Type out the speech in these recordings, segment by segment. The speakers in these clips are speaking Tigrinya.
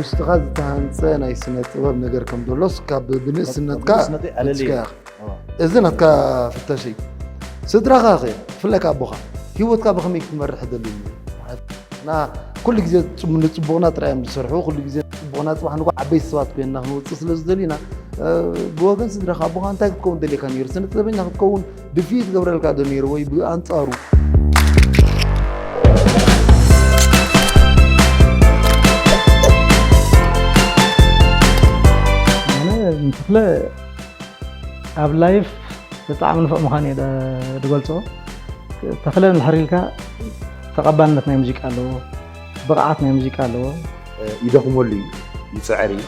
ውስጥኻ ዝተሃንጸ ናይ ስነ ጥበብ ነገር ከም ዘሎስ ካብ ብንእስነትካ ብንእስነተይ ኣለልየ። ፈቲሽካ ኢኻ። እዋ። እዚ ናትካ ፍተሽ እዩ። ስድራኻ ኸ፣ ብፍላይ ከኣ ኣቦኻ፣ ህይወትካ ብኸመይ ክትመርሕ ደልዩ? ና ኩሉ ግዜ ጽም-፣ ንጽቡቕና ጥራይ እዮም ዝሰርሑ። ኩሉ ግዜ ንጽቡቕና፣ ጽባሕ ንግሆ ዓበይቲ ሰባት ኮይንና ክንወጽእ ስለ ዝደሊና፣ እ፣ ብወገን ስድራኻ፣ ኣቦኻ እንታይ ክትከውን ደልየካ ነይሩ? ስነ ጥበበኛ ክትከውን ድፍኢት ይገብረልካ ዶ ነይሩ ወይ ብኣንጻሩ? ኣነ ንተኽለ ኣብ ላይፍ ብጣዕሚ ንፉዕ ምዃኑ እየ ደ-፣ ድገልጾ። ተኽለ እንድሕር ኢልካ ተቐባልነት ናይ ሙዚቃ ኣለዎ፣ ብቕዓት ናይ ሙዚቃ ኣለዎ። ይደኽመሉ እዩ፣ ይፅዕር እዩ፣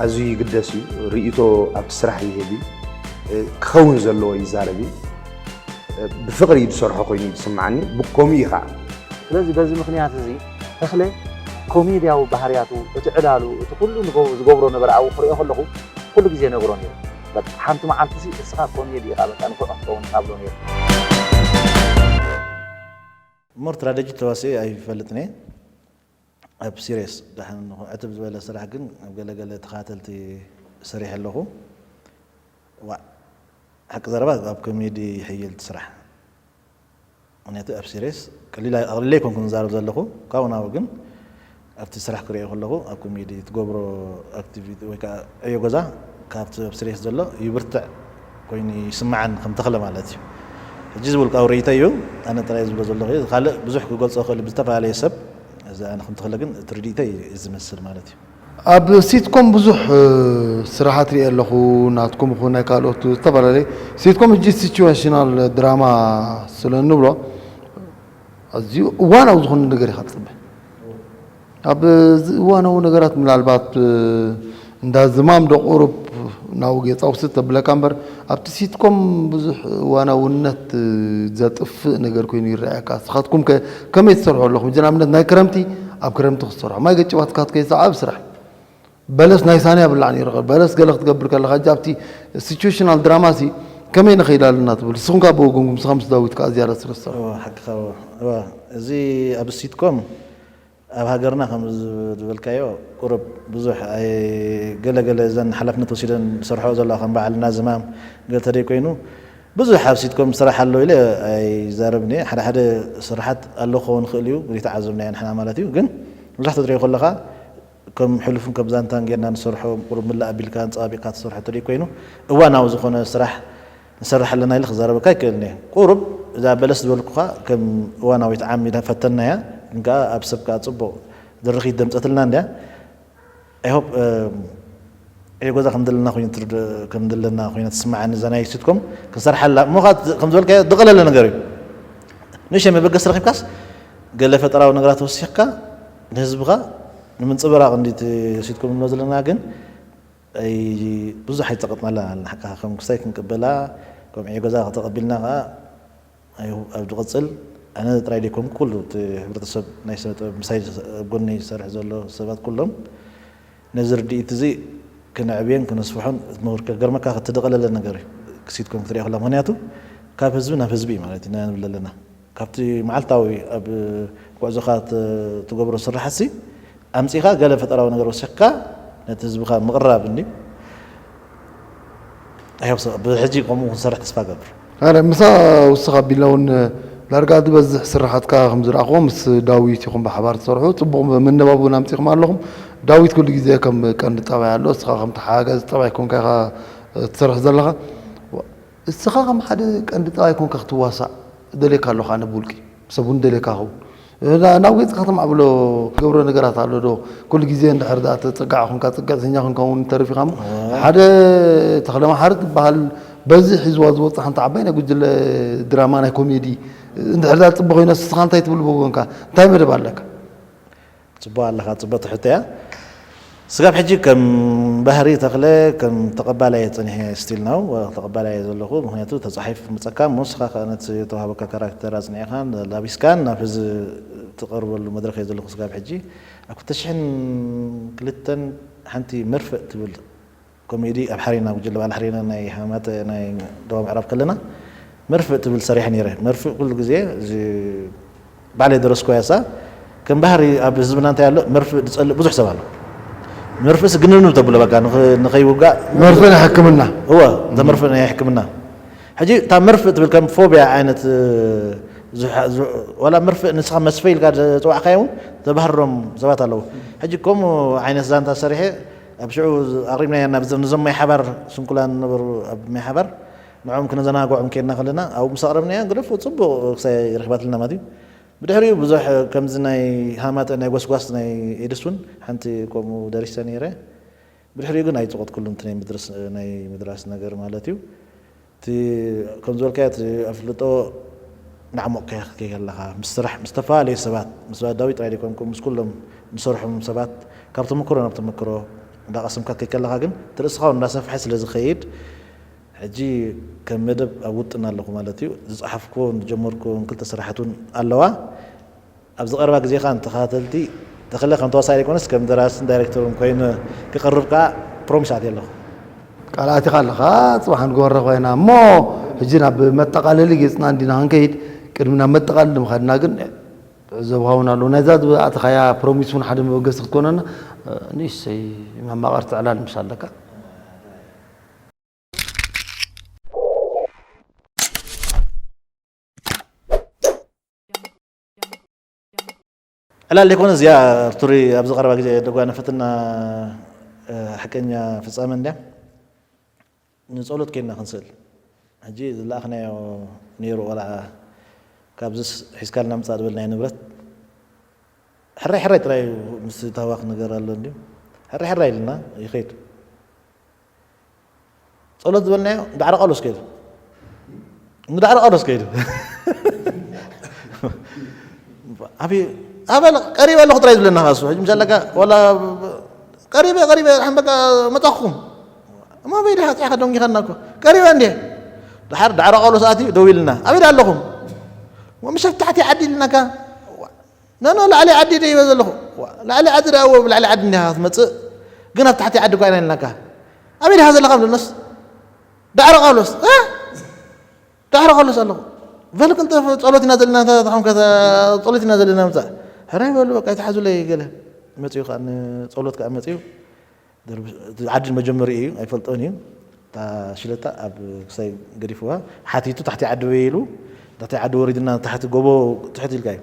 ኣዝዩ ይግደስ እዩ፣ ርእይቶ ኣብቲ ስራሕ ይህብ እዩ፣ ክኸውን ዘለዎ ይዛረብ እዩ፣ ብፍቕሪ እዩ ዝሰርሖ ኮይኑ እዩ ዝስምዓኒ፣ ብ-፣ ከምኡ እዩ ከዓ። ስለዚ በዚ ምኽንያት እዚ ተኽለ ኮሜድያዊ ባህርያቱ፣ እቲ ዕላሉ፣ እቲ ኩሉ ንገ-፣ ዝገብሮ ነበረ ኣብኡ ክሪኦ ከለኹ ኩሉ ግዜ ነግሮ ነይሩ። በቃ ሓንቲ መዓልቲ ሲ እስኻ ኮሜዲ ኢኻ በቃ ንፉዕ ክትከውን እኻ ብሎ ነይሩ። እሞ ትራጀዲ ተዋሲኤ ኣይፈልጥን እየ። ኣብ ሲሪየስ ደሓን ንኹን ዕትብ ዝበለ ስራሕ ግን ኣብ ገለገለ ተኻተልቲ ሰሪሐ ኣለኹ። ዋዕ፣ ሓቂ ዘረባ ኣብ ኮሜዲ ይሕይል እቲ ስራሕ። ምኽንያቱ ኣብ ሲሪየስ ቀሊል ኣቕሊለ ኣይኮንኩን ዝዛረብ ዘለኹ። ካብኡ ናብኡ ግን ኣብቲ ስራሕ ክሪኦ ከለኹ ኣብ ኮሜዲ ትገብሮ ኣክቲቪቲ ወይ ከዓ ዕዮ ገዛ ካብቲ ኣብ ሲሪየስ ዘሎ ይብርትዕ ኮይኑ ይስምዓኒ ከም ተኽለ ማለት እዩ። ሕጂ እዚ ውልቃዊ ርእይቶ እዩ፣ ኣነ ጥራይ ዝብሎ ዘለኹ እዩ። ካልእ ብዙሕ ክገልጾ ክእል ብዝተፈላለየ ሰብ፣ እዚ ኣነ ከም ተኽለ ግን እቲ ርድኢተይ እዩ ዝመስል ማለት እዩ። ኣብ ሲትኮም ብዙሕ፣ እ፣ ስራሓት ሪኤ ኣለኹ፣ ናትኩም ይኹን ናይ ካልኦት ዝተፈላለየ። ሲትኮም ሕጂ ሲቹዌሽናል ድራማ ስለ እንብሎ፣ ኣዝዩ እዋናዊ ዝኾነ ነገር ኢኻ ትጽበ። ኣብ እዚ እዋናዊ ነገራት ምናልባት፣ እ፣ እንዳ ዝማም ዶ ቁሩብ ናብኡ ጌጻ ውስድ ተብለካ እምበር፣ ኣብቲ ሲትኮም ብዙሕ እዋናውነት፣ እ፣ ዘጥፍእ ነገር ኮይኑ ይረኣየካ። ንስኻትኩም ከ ከመይ ትሰርሑ ኣለኹም? ሕጂ ንኣብነት ናይ ክረምቲ፣ ኣብ ክረምቲ ክትሰርሑ። ማይ ገጭባትካ ከይሰዓብ ስራሕ። በለስ ናይ ሳንያ ብላዕ ነይሩ። በለስ ገለ ክትገብር ከለኻ፣ ሕጂ ኣብቲ ሲቹዌሽናል ድራማ ሲ ከመይ ንኸይድ ኣለና ትብል? ንስኹም ካብ ብወገንኩም፣ ንስኻ ምስ ዳዊት ከኣ ዝያዳ ስለ ዝሰርሑ። እወ፣ ሓቅኻ እወ። እወ፣ እዚ ኣብ ሲትኮም ኣብ ሃገርና ከም ዝበልካዮ ቁሩብ ብዙሕ ኣይ-፣ ገለ ገለ እዘን ሓላፍነት ወሲደን ዝሰርሖ ዘለዋ ከም በዓል እና ዝማም ገለ ተደይ ኮይኑ ብዙሕ ኣብ ሲትኮም ስራሕ ኣሎ ኢለ ኣይዛረብን እየ። ሓደ ሓደ ስራሓት ኣሎ ክኸውን ይኽእል እዩ፣ ዘይተዓዘብናዮ ንሕና ማለት እዩ። ግን መብዛሕትኡ ትሪኦ ከለኻ ከም ሕሉፍን ከም ዛንታን ጌርና ንሰርሖ ቁሩብ ምላእ ኣቢልካ ኣንጸባቢቕካ ትሰርሖ ተደይ ኮይኑ እዋናዊ ዝኾነ ስራሕ ንሰርሕ ኣለና ኢለ ክዛረበካ ኣይክእልን እየ። ቁሩብ እዛ በለስ ዝበልኩኻ ከም እዋናዊት ዓም ኢለ ፈተናያ፣ ግን ከኣ ኣብ ሰብ ከኣ ጽቡቕ ድርኺት ደምጸትልና እንድያ። I hope፣ እም፣ ዕዮ ገዛ ከም ዘለና ኮይኑ ትርድ-፣ ከም ዘለና ኮይና ትስምዓኒ እዛ ናይ ሲትኮም ክንሰርሓላ። እሞ ከኣ ከም ዝበልካዮ ዝቐለለ ነገር እዩ። ንእሽተይ መበገሲ ረኺብካስ ገለ ፈጠራዊ ነገራት ወሲኽካ ንህዝብኻ ንምንጽብራቕ እንዲ እቲ ሲትኮም ንብሎ ዘለና ግን ኣይ-፣ ብዙሕ ኣይጸቐጥናላ። ንሓቃ ከም ክስታይ ክንቅበላ፣ ከም ዕዮ ገዛ ከተቐቢልና ከኣ፣ ኣይ-፣ ኣብ ዝቕጽል ኣነ ጥራይ ዘይኮንኩ ኩሉ እቲ ሕብረተሰብ ናይ ስነ ጥበብ ምሳይ ኣብ ጎነይ ዝሰርሕ ዘሎ ሰባት ኩሎም ነዚ ርድኢት እዚ ክነዕብዮን ክነስፍሖን፣ እቲ መወርከ-፣ ገርመካ፣ እቲ ዝቐለለ ነገር እዩ። ክሲትኮም ክትሪኦ ከላ፣ ምኽንያቱ ካብ ህዝቢ ናብ ህዝቢ እዩ ማለት ኢና ንብል ኣለና። ካብቲ መዓልታዊ ኣብ ጉዕዞኻ ት-፣ ትገብሮ ስራሕሲ ኣምጺኻ ገለ ፈጠራዊ ነገር ወሲኽካ ነቲ ህዝብኻ ምቕራብ እንድዩ። I hope so። ብሕጂ ከምኡ ክንሰርሕ ተስፋ ገብር። ኣረ፣ ምሳ ውስኽ ኣቢልና እውን ዳርጋ ዝበዝሕ ስራሓትካ ከም ዝረኣኽዎ ምስ ዳዊት ኢኹም ብሓባር ትሰርሑ። ጽቡቕ መነባብውን ኣምጺኹም ኣለኹም። ዳዊት ኩሉ ግዜ ከም ቀንዲ ጠባይ ኣሎ። እስኻ ከም ተሓጋጋዚ ጠባይ ኮንካ ኢኻ ትሰርሕ ዘለኻ። እስኻ ከም ሓደ ቀንዲ ጠባይ ኮንካ ክትዋሳእ ደልየካ ኣለኹ ኣነ ብውልቂ። ሰብ እውን ደልየካ ኸውን። ና-፣ ናብ ገጽካ ተማዕብሎ ትገብሮ ነገራት ኣሎ ዶ? ኩሉ ግዜ እንድሕር ደኣ ተጸጋዕ ኾንካ፣ ጽግዕተኛ ኾንካ እውን ተሪፊኻ እሞ፣ ሓደ ተኽለ መሓሪ ትበሃል በዚ ሒዝዋ ዝወጽእ ሓንቲ ዓባይ ናይ ጉጅለ ድራማ ናይ ኮሜዲ እንድሕር ደኣ ጽቡቕ ኮይነ፣ ንስኻ እንታይ ትብል ብወገንካ? እንታይ መደብ ኣለካ? ጽቡቕ ኣለኻ፣ ጽብቕቲ ሕቶ እያ። ስጋብ ሕጂ ከም ባህሪ ተኽለ ከም ተቐባላይ እየ ጸኒሐ፣ ስቲል ናው ተቐባላይ እየ ዘለኹ። ምኽንያቱ ተጻሒፉ ክመጸካ እሞ ንስኻ ከኣ ነቲ ዝተዋህበካ ካራክተር ኣጽኒዕኻ ላቢስካን ናብ ህዝቢ ትቐርበሉ መድረኽ እየ ዘለኹ ስጋብ ሕጂ። ኣብ ክልተ ሽሕን ክልተን ሓንቲ መርፍእ ትብል ኮሜዲ ኣብ ሓሬና፣ ጉጅለ በዓል ሓሬና ናይ ሃማተ ናይ ደቡብ ምዕራብ ከለና መርፍእ ትብል ሰሪሐ ነይረ። መርፍእ ኩሉ ግዜ እዚ ባዕለይ ደረስኩ ያሳ ከ ከም ባህሪ ኣብ ህዝብና እንታይ ኣሎ? መርፍእ ዝጸልእ ብዙሕ ሰብ ኣሎ። መርፍእስ ግንኑ ተብሎ በቃ ንኸ-፣ ንኸይውጋእ መርፍእ ናይ ሕክምና። እወ፣ እተ መርፍእ ናይ ሕክምና። ሕጂ እታ መርፍእ ትብል ከም ፎብያ ዓይነት፣ እ፣ ዝሓ-፣ ዝ-፣ ዋላ መርፍእ ንስኻ መስፈ ኢልካ ዘጽዋዕካዮ እውን ተባህርሮም ሰባት ኣለዉ። ሕጂ ከምኡ ዓይነት ዛንታ ሰሪሐ ኣብ ሽዑ ኣቕሪብናዮ ናብ ዘ-፣ ነዞም ማይ ሓባር ስንኩላን ነበሩ ኣብ ማይ ሓባር ንዕኦም ክነዘናግዖም ከይድና ከለና ኣብኡ ምስ ኣቕረብናዮ ግደፎ ጽቡቕ ክሳይ ረኺባትልና ማለት እዩ። ብድሕሪኡ ብዙሕ ከምዚ ናይ ሃማተ ናይ ጎስጓስ ናይ ኤድስ እውን ሓንቲ ከምኡ ደሪሰ ነይረ። ብድሕሪኡ ግን ኣይጸቐጥኩሉን እቲ ናይ ምድርስ-፣ ናይ ምድራስ ነገር ማለት እዩ። እቲ ከም ዝበልካዮ እቲ ኣፍልጦ እናዕሞቕካ ክትከይድ ከለኻ ምስ ስራሕ ምስ ዝተፈላለዩ ሰባት ምስ ዳዊት ጥራይ ዘይኮንኩ ምስ ኩሎም ንሰርሖም ሰባት ካብ ተመክሮ ናብ ተመክሮ እንዳቐሰምካ ክትከይድ ከለኻ ግን እቲ ርእስኻ እውን እንዳሰፍሐ ስለ ዝኸይድ ሕጂ ከም መደብ ኣብ ውጥን ኣለኹ ማለት እዩ። ዝጸሓፍኩ ዝጀመርኩ ክልተ ስራሓት እውን ኣለዋ። ኣብዚ ቀረባ ግዜ ከኣ ንተኸታተልቲ ተኽለ ከም ተዋሳኢ ዘይኮነስ ከም ደራስን ዳይሬክተርን ኮይኑ ክቐርብ ከኣ ፕሮሚስ ኣትየ ኣለኹ። ቃል ኣቲኻ ኣለኻ፣ ጽባሕ ንግበሮ ኮይና። እሞ ሕጂ ናብ መጠቓለሊ ገጽና እንዲና ክንከይድ፣ ቅድሚ ናብ መጠቓለሊ ምኻድና ግን ዕዘብኻ እውን ኣሎ። ናይዛ ዝኣተኻያ ፕሮሚስ እውን ሓደ መበገሲ ክትኮነና፣ ንእሽተይ መማቐርቲ ዕላል ምስ ኣለካ። ዕላል ዘይኮነ እዚኣ ርቱሪ ኣብዚ ቀረባ ግዜ ደጓነፈትና፣ እ፣ ሓቀኛ ፍጻመ እንድያ። ንጸሎት ኬድና ክንስእል። ሕጂ ዝለኣኽናዮ ነይሩ ቆልዓ ካብዝስ ሒዝካልና ምጻእ ዝበልናዮ ንብረት ሕራይ ሕራይ ጥራይ እዩ። ምስ ታዋኽ ነገር ኣሎ እንድዩ። ሕራይ ሕራይ ኢልና ይኸይድ። ጸሎት ዝበልናዮ ዳዕሮ ቃሎስ ከይዱ። ንዳዕሮ ቃሎስ ከይዱ። ኣቢ-፣ ኣበለ ቀሪበ ኣለኹ ጥራይ ዝብለና ኻሱ። ሕጂ ምስ ኣለካ፣ ወላ ቀሪበ፣ ቀሪበ፣ ሓን በቃ መጻኹም። እሞ በይ ድሓ ጽሓ ከደንጊኻና እኮ። ቀሪበ እንዴ? ድሓር ዳዕሮ ቃሎስ ኣትዩ ደው ኢልና። ኣበይ ደኣ ኣለኹም? እሞ ምሸት ታሕቲ ዓዲ ኢልናካ። ኖ፣ ኖ፣ ላዕሊ ዓዲ ደይበ ዘለኹ። ዋ፣ ላዕሊ ዓዲ ደኣ እወ፣ ላዕሊ ዓዲ እንዲኻ ክትመጽእ። ግን ኣብ ታሕቲ ዓዲ እኳ ኢና ኢልናካ። ኣበይ ዲኻ ዘለኻ? ብለኖስ ዳዕሮ ቃሎስ። እ? ዳዕሮ ቃሎስ ኣለኹ። በል ቅልጥፍ፣ ጸሎት ኢና ዘለና፣ እንተ-፣ ተኾንከ ተ-፣ ጸሎት ኢና ዘለና ምጻእ። ሕራይ በሉ፣ በቃ፣ ይትሓዙለይ ገለ። መጺኡ ከኣ ንጸሎት ከኣ መጺኡ። ደርቢ-፣ እቲ ዓዲ መጀመሪኡ እዩ፣ ኣይፈልጦን እዩ። እታ ሽለታ ኣብ ክሳይ ገዲፍዋ፣ ሓቲቱ ታሕቲ ዓዲ ወይ ኢሉ፣ ታሕቲ ዓዲ ወሪድና፣ ታሕቲ ጎቦ ትሕት ኢልካ እዩ።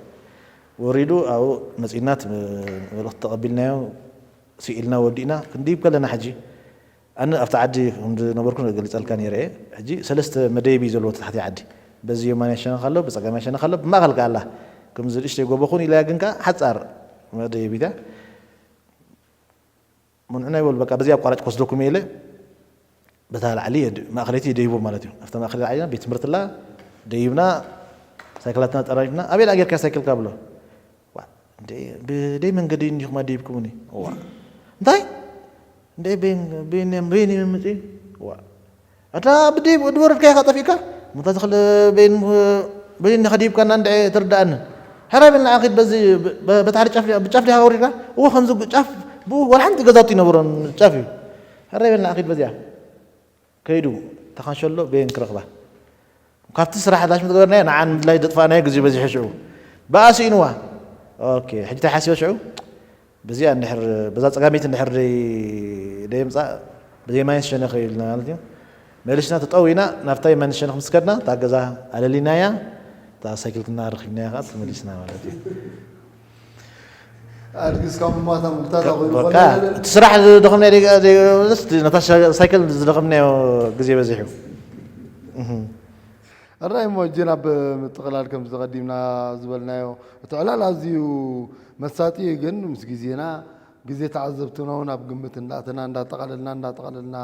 ወሪዱ፣ ኣብኡ መጺእና፣ እቲ መልእኽቲ ተቐቢልናዮ፣ ስኢልና ወዲእና፣ ክንድይብ ከለና ሕጂ፣ ኣነ ኣብቲ ዓዲ ከም ዝነበርኩ ገሊጸልካ ነይረ እየ። ሕጂ ሰለስተ መደየቢ እዩ ዘለዎ እቲ ታሕቲ ዓዲ። በዚ የማናይ ሸነኽ ኣሎ፣ ብጸጋማይ ሸነኽ ኣሎ፣ ብማእከል ከኣ ኣላ። ከምዚ ንእሽተይ ጎቦ ኹን ኢላያ ግን ከኣ ሓጻር መደየቢት እያ። መንዑና ይበሉ፣ በቃ በዚኣ ኣቋራጭ ክወስደኩም እየ ኢለ፣ በታ ላዕሊ የድ-፣ ማእኸለይቲ ይደይቦም ማለት እዩ። ኣብታ ማእኸል ላዕሊ ቤት ትምህርቲ ኣላ፣ ደይብና፣ ሳይክላትና ጠራሪፍና፣ ኣበይ ደኣ ጌርካ ሳይክልካ ብሎ። ዋ፣ እንደ ብደይ መንገዲ እንዲኹም ኣደይብኩምኒ። ዋ፣ እንታይ? እንደ በይን፣ በይን፣ በይን መምጽኢ? ዋ፣ ኣታ ብደይ ድወረድካዮ ኢኻ ጠፊእካ? እሞ እታ ተኽለ በይን፣ በይን ኢኻ ደይብካና እንድዒ ትርድኣኒ። ሕራይ በል ንዓ ኺድ በዚ፣ በ-፣ በታ ሓደ ጫፍ ዲኻ፣ ብጫፍ ዲኻ ወሪድካ? እወ፣ ከምዚ ጫፍ፣ ብኡ ዋላ ሓንቲ ገዛውቲ ኣይነበሮን፣ ጫፍ እዩ። ሕራይ በል ንዓ ኺድ በዚኣ። ከይዱ፣ ተኻንሸሎ በየን ክረኽባ። ካብቲ ስራሕ ዳሽ ምትገበርናዮ፣ ንዓ ንምድላይ ዘጥፋእናዮ ግዜ በዚሑ ሽዑ። ብኣ ስኢንዋ። ኦኬ፣ ሕጂ እንታይ ሓሲበ ሽዑ? በዚኣ እንድሕር፣ በዛ ጸጋመይቲ እንድሕር ደይ-፣ ደየምጻእ፣ ብየማይን ሸነኽ ኢልና ማለት እዩ። መሊስና ተጠዊና፣ ናብታ የማይን ሸነኽ ምስ ከድና፣ እታ ገዛ ኣለሊናያ፣ እታ ሳይክል ክና ረኺብናያ ከኣ ተመሊስና ማለት እዩ። ኣድጊ እስካብ ማታ ምጉታት ኣኾይኑ በቃ፣ ዝኾነ እቲ ስራሕ ዝደኸምናዮ ደይ-፣ ደይ-፣ ነታ ሻ-፣ ሳይክል ዝደኸምናዮ ግዜ በዚሑ። እህ። ኣራይ እሞ፣ ሕጂ ናብ ምጥቕላል ከም ዝቐዲምና ዝበልናዮ፣ እቲ ዕላል ኣዝዩ መሳጢ እዩ፣ ግን ምስ ግዜና፣ ግዜ ተዓዘብትና እውን ኣብ ግምት እንዳእተና፣ እንዳጠቓለልና፣ እንዳጠቓለልና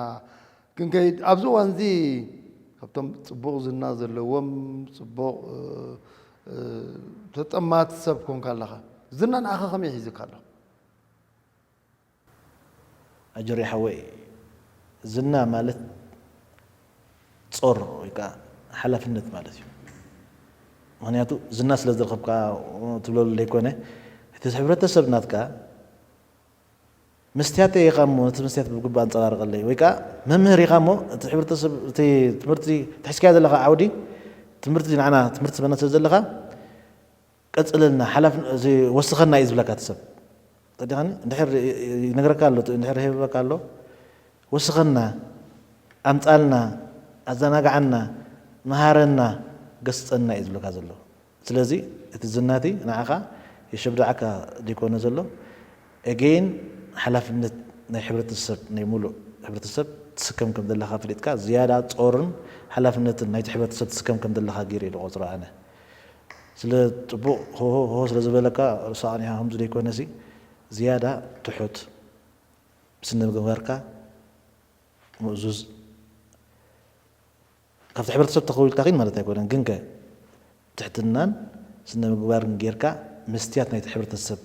ክንከይድ፣ ኣብዚ እዋን እዚ ካብቶም ጽቡቕ ዝና ዘለዎም፣ ጽቡቕ፣ እ፣ እ፣ ተጠማቲ ሰብ ኮንካ ኣለኻ። ዝና ንዓኻ ከመይ ሒዙካ ኣሎ? ኣጆሪ ሓወይ፣ ዝና ማለት ጾር ወይ ከኣ ሓላፍነት ማለት እዩ። ምኽንያቱ ዝና ስለ ዝረኸብካ ትብለሉ ዘይኮነ፣ እቲ ሕብረተሰብ ናትካ መስትያተይ ኢኻ እሞ ነቲ መስትያት ብግቡእ ኣንጸባርቐለይ፣ ወይ ከኣ መምህር ኢኻ እሞ እቲ ሕብረተሰብ፣ እቲ ትምህርቲ፣ እቲ ሒዝካዮ ዘለኻ ዓውዲ ትምህርቲ ንዓና ትምህርቲ ትበና ስለ ዘለኻ፣ ቀጽለልና፣ ሓላፍ-፣ እዚ ወስኸና እዩ ዝብለካ እቲ ሰብ። ተዲኻኒ? እንድሕር ይነግረካ ኣሎ፣ እንድሕር ይህበካ ኣሎ፣ ወስኸና፣ ኣምጻልና፣ ኣዘናግዓና፣ መሃረና፣ ገስጸና እዩ ዝብለካ ዘሎ። ስለዚ እቲ ዝናቲ ንዓኻ የሸብድዓካ ዘይኮነ ዘሎ፣ ኤጌን ሓላፍነት ናይ ሕብረተሰብ፣ ናይ ሙሉእ ሕብረተሰብ ትስከም ከም ዘለኻ ፍሊጥካ፣ ዝያዳ ጾርን ሓላፍነትን ናይቲ ሕብረተሰብ ትስከም ከም ዘለኻ ገይረ እየ ዝቖጽሮ ኣነ። ስለ ጽቡቕ ሆሆ ሆሆ ስለ ዝበለካ ርእሱ ኣቕኒኻ ከምዚ ዘይኮነሲ፣ ዝያዳ ትሑት ስነ ምግባርካ ምእዙዝ። ካብቲ ሕብረተሰብ ተኸዊልካ ኺን ማለት ኣይኮነን፣ ግንከ ትሕትናን ስነ ምግባርን ጌርካ መስትያት ናይቲ ሕብረተሰብ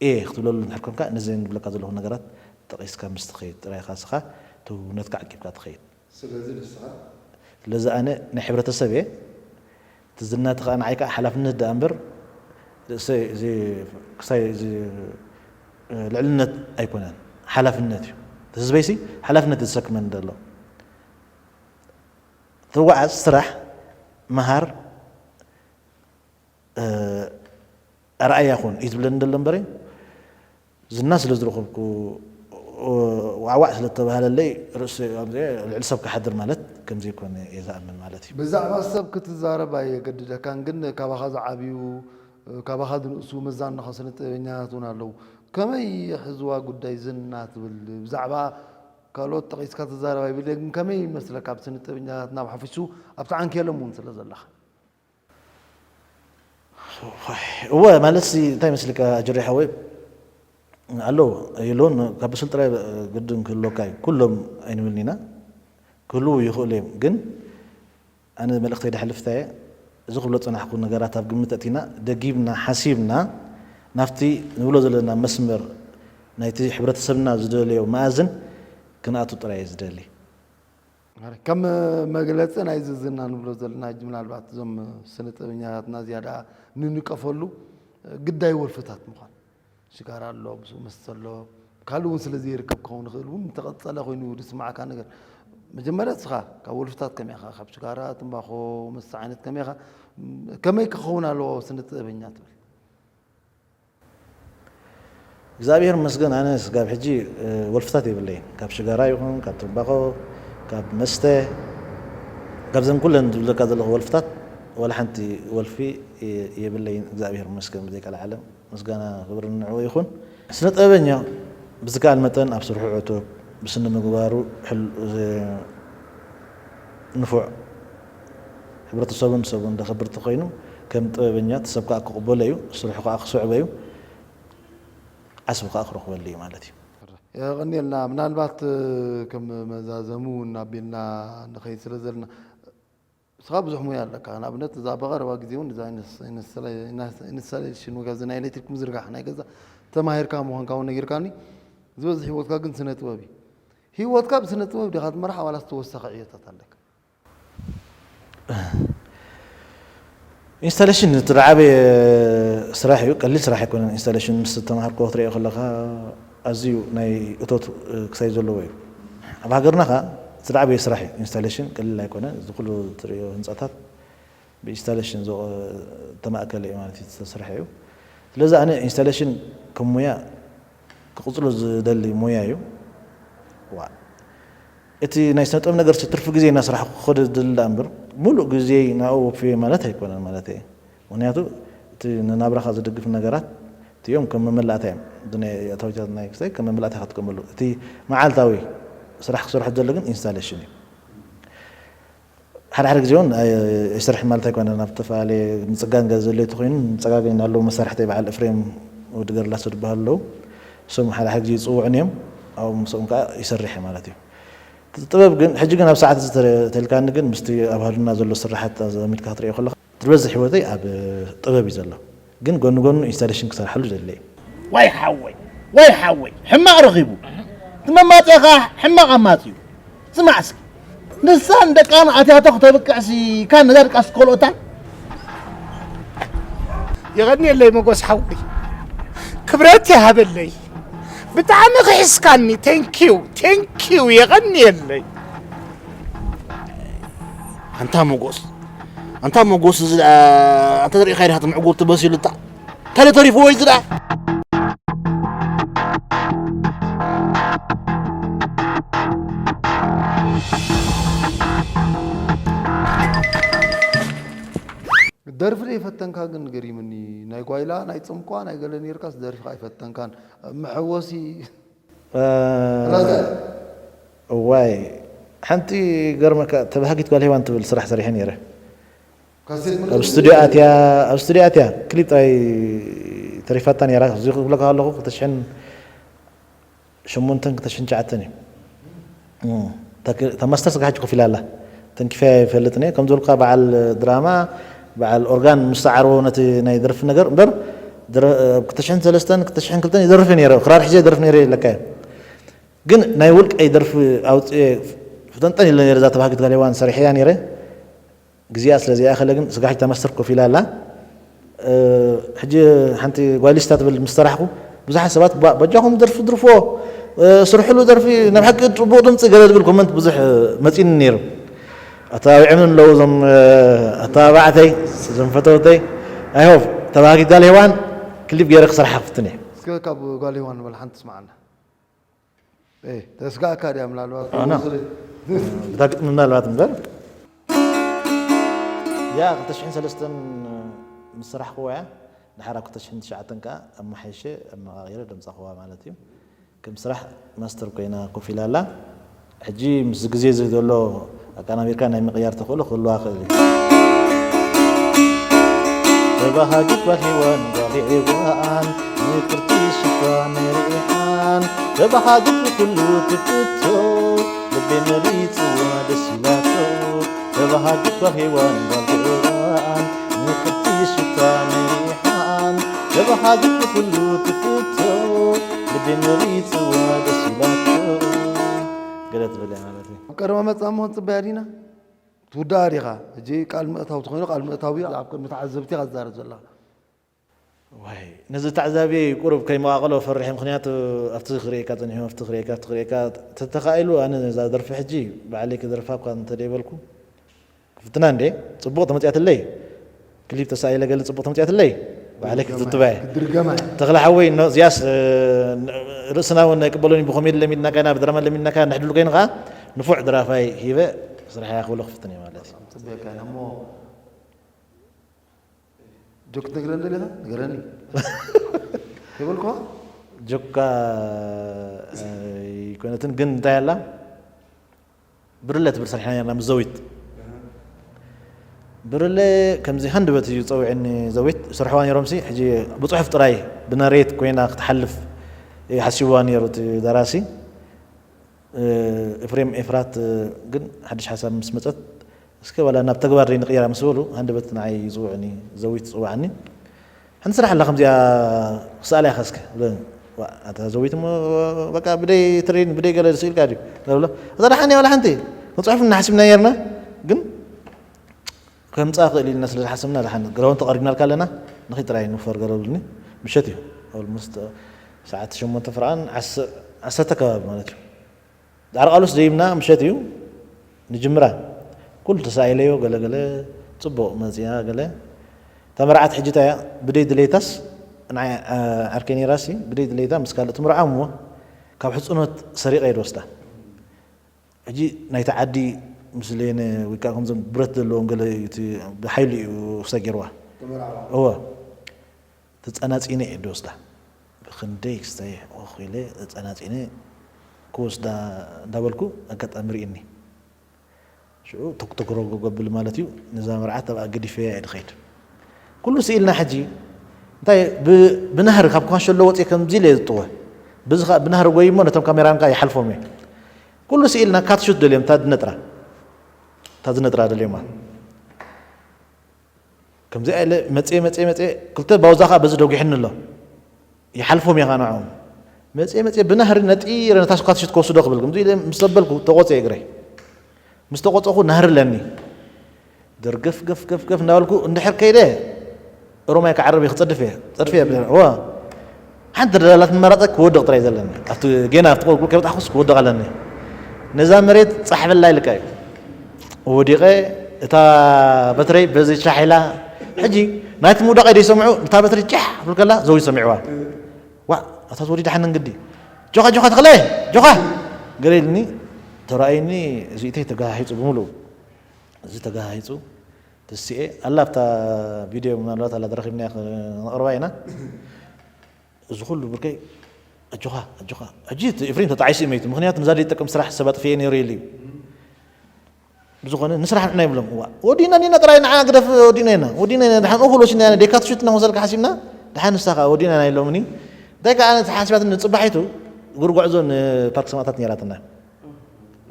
እየ ክትብለሉ እንድሕር ኮንካ፣ ነዘን ዝብለካ ዘለኹ ነገራት ጠቒስካ ምስ ትኸይድ ጥራይ ኢኻ ንስኻ ትውነትካ ዓቂብካ ትኸይድ። ስለዚ ንስኻ ስለዚ ኣነ ናይ ሕብረተሰብ እየ፣ እቲ ዝናቲ ኸኣ ንዓይ ከኣ ሓላፍነት ደኣ እምበር፣ ርእሰይ እዚ ክሳይ እዚ ልዕልነት ኣይኮነን፣ ሓላፍነት እዩ። እቲ ህዝበይሲ ሓላፍነት እዩ ዘሰክመኒ ዘሎ። ተጓዓዝ፣ ስራሕ፣ መሃር፣ እ፣ ኣርኣያ ኩን እዩ ዝብለኒ ዘሎ እምበረ፣ ዝና ስለ ዝረኸብኩ፣ እ፣ ዋዕዋዕ ስለ እተባህለለይ ርእሲ ልዕሊ ሰብ ክሓድር ማለት ከም ዘይኮነ እየ ዝኣምን ማለት እዩ። ብዛዕባ ሰብ ክትዛረብ ኣየገድደካን፣ ግን ካባኻ ዝዓብዩ፣ ካባኻ ዝንእሱ መዛንኻ ስነ ጥበበኛታት እውን ኣለዉ። ከመይ የሕዝዋ ጉዳይ ዝና ትብል? ብዛዕባ ካልኦት ጠቒስካ ትዛረብ ኣይብለይ፣ ግን ከመይ ይመስለካ ኣብ ስነ ጥበበኛታትና ብሓፈሽኡ ኣብቲ ዓንኬሎም እውን ስለ ዘለኻ? እወ፣ ማለት ሲ እንታይ መስልካ ኣጅሬ ሓወይ? ኣሎ የለውን ካብ ብስል ጥራይ ግድን ክህልወካ እዩ። ኩሎም ኣይንብልን ኢና፣ ክህልዉ ይኽእሉ እዮም። ግን ኣነ መልእኽተይ ደሕልፍ እንታይ እየ፣ እዚ ክብሎ ዝጸናሕኩ ነገራት ኣብ ግምት ኣእቲና፣ ደጊምና፣ ሓሲብና፣ ናብቲ ንብሎ ዘለና መስመር ናይቲ ሕብረተሰብና ዝደለዮ መኣዝን ክንኣቱ ጥራይ እየ ዝደሊ። ከም መግለጺ ናይዚ ዝና ንብሎ ዘለና ሕጂ ምናልባት እዞም ስነ ጥበበኛታትና ዝያዳ ንንቀፈሉ ግዳይ ወልፍታት ምዃን። ሽጋራ ኣሎ፣ ብስኡ መስተ ኣሎ፣ ካልእ እውን ስለ ዘይርከብ ክኸውን ይኽእል እውን እንተቐጸለ ኮይኑ ዝስማዓካ ነገር። መጀመርያ ንስኻ ካብ ወልፍታት ከመይ ኢኻ? ካብ ሽጋራ፣ ትምባኾ፣ መስተ ዓይነት ከመይ ኢኻ? ከመይ ክኸውን ኣለዎ ስነ ጥበበኛ ትብል? እግዚኣብሔር ይመስገን፣ ኣነ ስጋብ ሕጂ፣ እ፣ ወልፍታት የብለይን። ካብ ሽጋራ ይኹን፣ ካብ ትምባኾ፣ ካብ መስተ፣ ካብዘን ኩለን ዝብለካ ዘለኹ ወልፍታት፣ ዋላ ሓንቲ ወልፊ የ-፣ የብለይን። እግዚኣብሔር ይመስገን፣ ብዘይ ቀልዓለም ምስጋና ክብሪ ንዕኡ ይኹን። ስነ ጥበበኛ ብዝከኣል መጠን ኣብ ስርሑ ዕቱብ፣ ብስነ ምግባሩ ሕል-፣ ዝ-፣ ንፉዕ፣ ሕብረተሰቡን ሰቡን ዘኽብር ተኾይኑ፣ ከም ጥበበኛ እቲ ሰብ ከኣ ክቕበሎ እዩ፣ ስርሑ ከኣ ክስዕቦ እዩ፣ ዓስቢ ከኣ ክረኽበሉ እዩ ማለት እዩ። የቐንየልና። ምናልባት ከም መዛዘሙ እናቢልና ንኸይድ ስለ ዘለና፣ ንስኻ ብዙሕ ሞያ ኣለካ። ንኣብነት እዛ ብቐረባ ግዜ እውን እዛ ኢንስ-፣ ኢንስታሌ-፣ ኢንስ-፣ ኢንስታሌሽን ወይ ካብዚ ናይ ኤሌክትሪክ ምዝርጋሕ ናይ ገዛ ተማሂርካ ምዃንካ እውን ነጊርካኒ። ዝበዝሕ ህይወትካ ግን ስነ ጥበብ እዩ። ህይወትካ ብስነ ጥበብ ዲኻ ትመርሓ ዋላ ዝተወሰኸ ዕዮታት ኣለካ? ኢንስታሌሽን እቲ ዝዓበየ ስራሕ እዩ። ቀሊል ስራሕ ኣይኮነን። ኢንስታሌሽን ምስ ተማሃርኮ ክትሪኦ ከለኻ ኣዝዩ ናይ እቶት ክሳይ ዘለዎ እዩ። ኣብ ሃገርና ኸኣ እቲ ዝዓበየ ስራሕ እዩ። ኢንስታሌሽን ቀሊል ኣይኮነን። እዚ ኩሉ ትሪኦ ህንጻታት ብኢንስታሌሽን ዝወ-፣ ዝተማእከለ እዩ ማለት እዩ፣ ዝተሰርሐ እዩ። ስለዚ ኣነ ኢንስታሌሽን ከም ሞያ ክቕጽሎ ዝደሊ ሞያ እዩ። ዋ፣ እቲ ናይ ስነ ጥበብ ነገር ትርፊ ግዜ እናስራሕኩ ክኸዶ ዝደሊ ደኣ እምበር፣ ሙሉእ ግዜይ ናብኡ ወፍየ ማለት ኣይኮነን ማለት እየ። ምኽንያቱ እቲ ንናብራኻ ዝድግፍ ነገራት እቲኦም ከም መመላእታ እዮም። እዚ ናይ ኣታዊታት ናይ ክስታይ ከም መመላእታ ኢኻ ትጥቀመሉ። እቲ መዓልታዊ ስራሕ ክሰርሖ ዝደሊ ግን ኢንስታሌሽን እዩ። ሓደ ሓደ ግዜ እውን ኣይ-፣ ኣይሰርሕን ማለት ኣይኮነን። ኣብ ዝተፈላለየ ምጽጋን ገለ ዘድልዮ ተኾይኑ፣ ምጸጋገኝ ኣለዉ መሳርሕተይ በዓል ኤፍሬም ወዲ ገርላሶ ዝበሃሉ ኣለዉ። እሶም ሓደ ሓደ ግዜ ይጽውዑኒ እዮም። ኣብኡ ምስኦም ከኣ ይሰርሕ እየ ማለት እዩ። እቲ ጥበብ ግን፣ ሕጂ ግን ኣብ ሰዓት እዚ ተረ-፣ ተልካኒ ግን ምስቲ ኣብ ሃሉና ዘሎ ስራሓት ኣዛሚድካ ክትሪኦ ከለኻ፣ እቲ ዝበዝሕ ህይወተይ ኣብ ጥበብ እዩ ዘሎ። ግን ጎኒ ጎኑ ኢንስታሌሽን ክሰርሓሉ ይደሊ እየ። ዋይ ሓወይ፣ ዋይ ሓወይ፣ ሕማቕ ረኺቡ። እቲ መማጽኢ ኸኣ ሕማቕ ኣማጺኡ። ስማዕ እስኪ፣ ንሳን ደቃን ኣትያቶ ክተብቅዕሲ፣ ካን ነዛ ድቃስ ከልኦታ። የቐንየለይ መጎስ ሓወይ፣ ክብረት ይሃበለይ። ብጣዕሚ ክሒስካኒ። ቴንኪዩ፣ ቴንኪዩ፣ የቐንየለይ። ኣንታ መጎስ፣ ኣንታ መጎስ እዚ ደኣ፣ ኣንታ ርኢኻ ኢኻ፣ እቲ ምዕጉርቲ በሲሉ እታ፣ እንታይ ዶ ተሪፍዎ እዩ እዚ ደኣ? ደርፊ ዶ ይፈተንካ ግን ገሪምኒ። ናይ ጓይላ ናይ ጽምቋ ናይ ገለ ነርካስ ደርፊ ኣይፈተንካን። መሐወሲ እዋይ፣ ሓንቲ ገርመካ፣ ተባሃጊት ጓል ሄዋን ትብል ስራሕ ሰሪሐ ነይረ። ኣብ ስቱዲዮ ኣትያ፣ ኣብ ስቱዲዮ ኣትያ ክሊፕ ጥራይ ተሪፋታ ነይራ። እዚ ክብለካ ከለኹ ክልተ ሽሕን ሸሞንተን ክልተ ሽሕን ትሽዓተን እዩ። እታ ማስተር ስጋሕ ኮፍ ኢላ ኣላ። ተንኪፈያ ይፈልጥን እየ። ከም ዝበልካ በዓል ድራማ፣ በዓል ኦርጋን ምስ ሰዓርዎ ነቲ ናይ ደርፊ ነገር እምበር፣ ድረ- ኣብ ክልተ ሽሕን ሰለስተን ክልተ ሽሕን ክልተን ይደርፍ ነይረ። ክራር ሒዘ ይደርፍ ነይረ ይብለካ እየ። ግን ናይ ውልቀይ ደርፊ ኣውፅኤ ፍጠንጠን ኢለ ነይረ። እዛ ተባሃጊት ጋሌዋን ሰሪሐያ ነይረ። ግዜኣ ስለ ዘይኣኸለ ግን ስጋሕ እታ ማስተር ኮፍ ኢላ ኣላ። ሕጂ ሓንቲ ጓሊስታ ትብል ምስ ሰራሕኩ ብዙሓት ሰባት ባ- በጃኹም ደርፊ ድርፎ፣ ስርሕሉ ደርፊ፣ ናብ ሓቂ ፅቡቕ ድምፂ ገለ ዝብል ኮመንት ብዙሕ መፂኒ ነይሩ። ኣተባቢዖምን ኣለዉ እዞም ኣተባባዕተይ፣ እዞም ፈተውተይ። ኣይሆፕ ተባሃጊት ጋል ሄዋን ክሊፕ ገይረ ክሰርሓ ክፍትን እየ። እስከ ካብ ጓል ሄዋን ንበል ሓንቲ ስማዓና። ተስጋእካ ድያ ምናልባት ኣና እታ ግጥሚ ምናልባት እምበር ያ ክልተ ሽሕን ሰለስተን ምስ ሰራሕክዋ እያ። ድሓር ኣብ ክልተ ሽሕን ትሽዓተን ከዓ ኣመሓይሸ ኣመቓቒረ ደምፃኽዋ ማለት እዩ። ከም ስራሕ ማስተር ኮይና ኮፍ ኢላ ኣላ። ሕጂ ምስ ግዜ እዚ ዘሎ ኣቀናቢርካ ናይ ምቕያር ተኽእሎ ክህልዋ ክእል እዩ። ተባሃጊት ጓል ሄዋን ጓል ሄዋን ምቅርቲ ሽፋን ርኢሓን ተባሃጊት ብኩሉ ትፍቶ ልቤ መሪፅዋ ደስ ኢላቶ ተባሃጊት ጓል ሄዋን ጓል ሄዋን ምቅርቲ ሽፋን ርኢሓን ተባሃጊት ብኩሉ ትፍቶ ልቤ መሪፅዋ ደስ ኢላቶ ገለ ትብል እያ ማለት እዩ። ኣብ ቀረባ መጻ እሞ ክንጽበያ ዲና? ትውዳኣ ዲኻ? ሕጂ ቃል ምእታው ተኾይኑ ቃል ምእታው እዩ ኣብ ቅድሚ ተዓዘብቲ ኢኻ ትዛረብ ዘለኻ። ዋይ ነዚ ተዓዛብየይ ቁሩብ ከይመቓቐሎ ፈርሕ ምኽንያቱ ኣብቲ ክርእየካ ጸኒሑ ኣብቲ ክርእየካ ኣብቲ ክርእየካ ተተኻኢሉ ኣነ ነዛ ደርፊ ሕጂ ባዕለይ ክደርፋ እኳ እንተደይበልኩ ክፍትና እንዴ ጽቡቕ ተመጽያትለይ ክሊፕ ተሳኢለ ገለ ጽቡቕ ተመጽያትለይ ባዕለይ ክትትባየ ክትድርገማ እያ። ተኽለ ሓወይ እዚያስ ርእስና እውን ኣይቅበሎን ብኮሜዲ ለሚድናካ ኢና ብድራማ ለሚድናካ ንሕድሉ ኮይኑ ከዓ ንፉዕ ድራፋይ ሂበ ስራሕ እያ ክብሎ ክፍትን እየ ማለት እዩ ጽበካ እሞ ጆክ ትነግረኒ ደሊኻ ንገረኒ ይበልኩ ጆካ ኣይኮነትን ግን እንታይ ኣላ ብርለ ትብል ሰሪሕና ነርና ምስ ዘዊት ብርለ ከምዚ ሃንደበት እዩ ፀዊዕኒ ዘዊት ሰርሕዋ ነሮምሲ ሕጂ ብፅሑፍ ጥራይ ብናሬት ኮይና ክትሓልፍ እዩ ሓሲብዋ ነሩ እቲ ደራሲ ኤፍሬም ኤፍራት ግን ሓድሽ ሓሳብ ምስ መፀት እስከ ዋላ ናብ ተግባር ደይ ንቅየራ ምስ በሉ ሃንደበት ንዓይ ይፅውዕኒ ዘዊት ትፅዋዕኒ ሓንቲ ስራሕ ኣላ ከምዚኣ ክስኣል ኢኻ እስከ ብለኒ። ዋ፣ ኣታ ዘዊት እሞ በቃ ብደይ ትሬን ብደይ ገለ ስኢልካ ድዩ? እብሎ እዛ ደሓን እያ ዋላ ሓንቲ ክንፅሑፍ እናሓሲብና ነርና ግን ከምፃ ክእል ኢልና ስለ ዝሓሰብና ደሓን ግራውን ተቐሪብናልካ ኣለና ንኺ ጥራይ ንፈር ገረሉኒ ምሸት እዩ ኦልሞስት ሰዓት ሸሞንተ ፍርቓን ዓሰርተ ከባቢ ማለት እዩ ዳዕሮ ቃሉስ ደይብና ምሸት እዩ ንጅምራ ኩሉ ተሳኢለዮ ገለገለ ፅቡቕ መፅያ ገለ እታ መርዓት ሕጂ ታያ ብደይ ድሌታስ ንዓይ ዓርከይ ነይራሲ ብደይ ድሌታ ምስ ካልእ ትምርዓም እሞ ካብ ሕፅኖት ሰሪቐ እየ ዝወስዳ ሕጂ ናይቲ ዓዲ ምስሌነ ወይ ከዓ ከምዞም ብረት ዘለዎም ገለ እዩ እቲ ብሓይሉ እዩ ክሰጊርዋ እወ ተፀናፂነ እየ ዝወስዳ ብክንደይ ክስታይ ኦኽ ኢለ ተፀናፂነ ክወስዳ እንዳበልኩ ኣጋጣሚ ርኢኒ ሽዑ ተኩተኩረጎ ገብል ማለት እዩ ነዛ መርዓት ኣብኣ ገዲፈያ እየ ድኸይድ ኩሉ ስኢልና ሕጂ እንታይ ብናህሪ ካብ ኳሸሎ ወፅየ ከምዚ ኢለ ዝጥወ ብዚ ከዓ ብናህሪ ጎይ እሞ ነቶም ካሜራን ከዓ ይሓልፎም እየ ኩሉ ስኢልና ካትሹት ደልዮም እታ ዝነጥራ እታ ዝነጥራ ደልዮማ ከምዚኣ ኢለ መፅየ መፅየ መፅየ ክልተ ባውዛ ከዓ በዚ ደጒሕኒ ኣሎ ይሓልፎም እየ ከዓ ንዕኦም መፅየ መፅየ ብናህሪ ነጢረ ነታ ስኳት ሽት ክወስዶ ክብል ከምዚ ኢለ ምስ ዘበልኩ ተቆፅየ እግረይ ምስ ተቆፀኹ ናህሪ ኣለኒ ደርገፍ ገፍ ገፍ ገፍ እናበልኩ እንድሕር ከይደ ኦሮማይ ክዓርብ እየ ክፀድፍ እየ ፀድፍ እየ እወ ሓንቲ ደላላት መመራፀ ክወድቕ ጥራይ ዘለኒ ኣብቲ ጌና ኣብቲ ቆልቁል ከይበጣሕኩስ ክወድቕ ኣለኒ ነዛ መሬት ፃሕበላ ኢልካ እዩ ወዲቐ እታ በትረይ በዚ ሻሕ ኢላ፣ ሕጂ ናይቲ ምውዳቐይ ደይሰምዑ፣ እታ በትሪ ጫሕ ክብል ከላ ዘው ይሰሚዕዋ። ዋ፣ እታ ወዲ ደሓን እንግዲ። ጆኻ፣ ጆኻ፣ ተኽለ፣ ጆኻ! ገለ ኢልኒ፣ ተራእዩኒ፣ እዚኢተይ ተጋሃሂጹ ብምሉኡ። እዚ ተጋሃሂጹ፣ ተሲኤ፣ ኣላ ኣብታ ቪድዮ ምናልባት ኣላ ተረኺብናያ ክነቕርባ ኢና። እዚ ኩሉ ብርከይ፣ ኣጆኻ፣ ኣጆኻ። ሕጂ እቲ ኤፍሬም ተጣዒሱ እዩ መይቱ። ምኽንያቱ ንዛ ዘይትጠቅም ስራሕ ሰብ ኣጥፍኤ ነይሩ ኢሉ እዩ። ብዝኾነ ንስራሕ ንዕና ይብሎም። እዋ፣ ወዲና ዲና ጥራይ ንዓ ግደፍ ወዲና ኢና። ወዲና ኢና፣ ደሓን እኹል ወሲድና ኢና፣ ዴካትሹት እናኾሰልካ ሓሲብና፣ ደሓን ንሳ ኸኣ ወዲና ኢና ኢሎምኒ። እንታይ ከኣ ነቲ ሓሲባትኒ ንጽባሒቱ እግሪ ጉዕዞ ንፓርክ ሰማእታት ነይራትና።